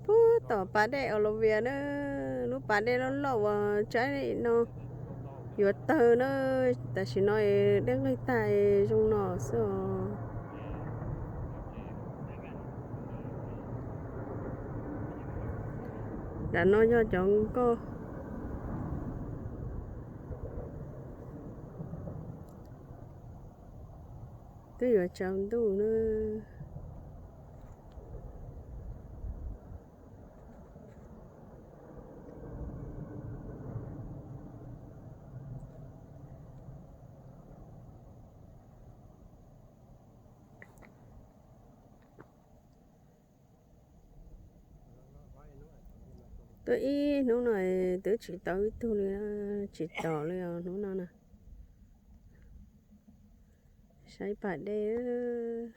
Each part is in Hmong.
Puag tom pas dej Olivia na, lub pas dej loj loj uas tsaib no yuav tawg na, tam sim no dej nqig tag zoo no xwb os. Nram no yog cov nkoj. Twb yuav tsaus ntuj na. Tuaj ib hnub no twb tsis tau ib tug li, tsis tom li os hnub no na. Saib pas dej,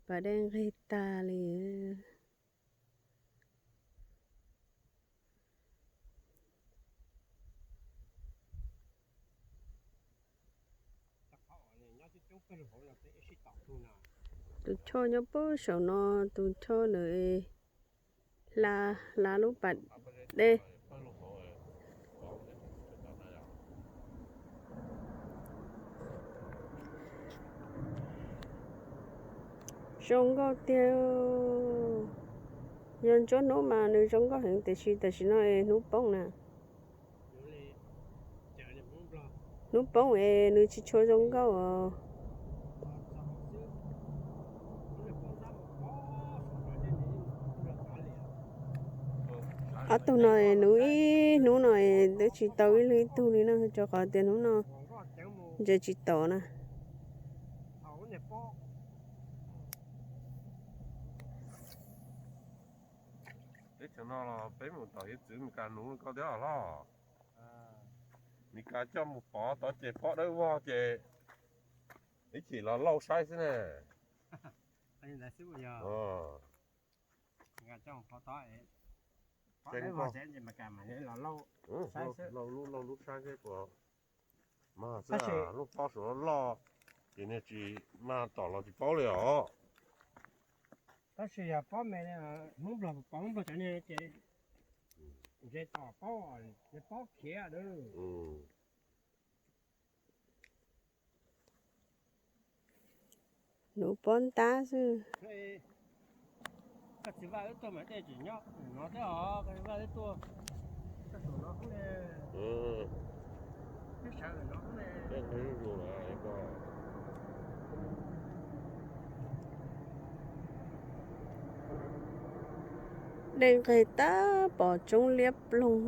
pas dej nqig tag li. Tus choj nyob puag saum no, tus choj ntawd hla, hla lub pas dej. Zoo nkauj tiag. Yog ntsuab hnub mas nws zoo nkauj heev tiam sis tam sim no es hnub poob na. Hnub poob es nws tsis tshua zoo nkauj os. Ob tug no hnub ib hnub no twb tsis tau ib leeg ib tug li no, rau qhov tias hnub no ntses tsis tom na. Teb chaws no los peb mus tom hiav txwv Meskas nuv koj thiab hlob. Meskas coj mus pov tod ces pob dawb vog ces ib chim los lauj saib xwb ne. Lauj lub lauj lub saib seb puas mag xwb, lub pob saum loj loj ces niag tsis mag tom los tsis paub li os. Tab sis yog pob me, Hmoob Nplog pov Hmoob Nplog cov niag ces ntses tom paub, pob khiav. Nuv pob ntab xwb. Koj txiv Vaj wb tuaj mas dej tseem nyob no thiab os, koj txiv Vaj wb tuaj. Dej nqig tag pom tsoob liab ploog,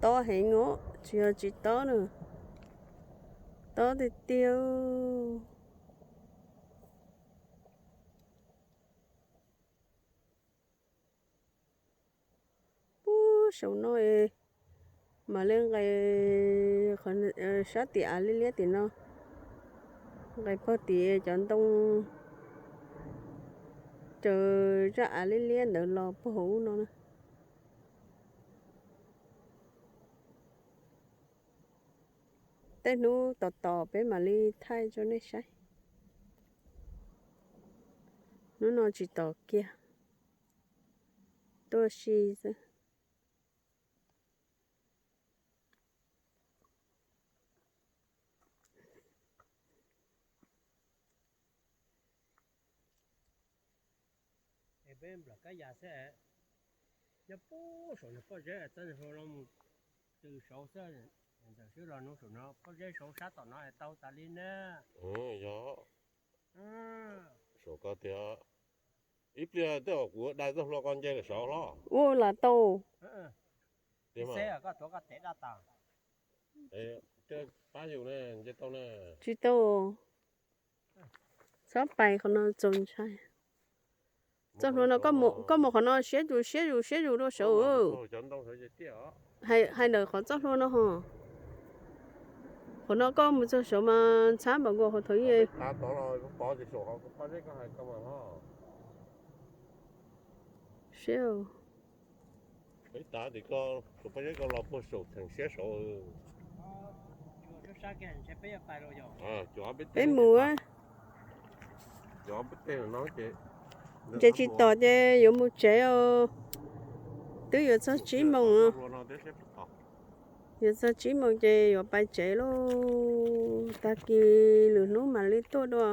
tob heev os, tsis yog tsis tob na, tob tiag tiag. Puag saum no es mam li nqes sab tim av liab liab tim no, nqes puag tim cov ntoo, cov zaj av liab liab ntawd los puag hauv ub no na. Tej hnub tom tom peb mam li thaij rau nej saib. Hnub no tsis tom kiag, tuaj si xwb. Es peb nplog kab yas xwb, nyob puag saum niag pob zeb txoj niag hlau los mus tw saud xwb, ntxawm swb los nuv saum no pob zeb saud sab tom no es tau tas li na. Yog, saum ko tiag, ib pliag tej uas kuv dai txoj hlua ko nce lawm saud hlob. Ua lam tau. Koj tuav koj tev daj tas. Pab yus ne, nce tau ne. Tsis tau. Txhob pais qhov no txaus ntshai. Txoj hlua no koj mus qhov no siab zus siab zus siab zus rau saud. Hais ntawm qhov txoj hlua no ho. Qhov no koj mus txog saud mas ntxhab npaum nkaus qhov thaum ub. Siab. Peb tav tim ko, tus pob zeb ko los puag saum theem siab saud. Peb mus. Ntses tsis tom ces yuav mus tsev os. Twb yuav txog tsib moos. Yuav txog tsib moos ces yuav pais tsev lauj. Tag kis lwm hnub mam li tuaj dua.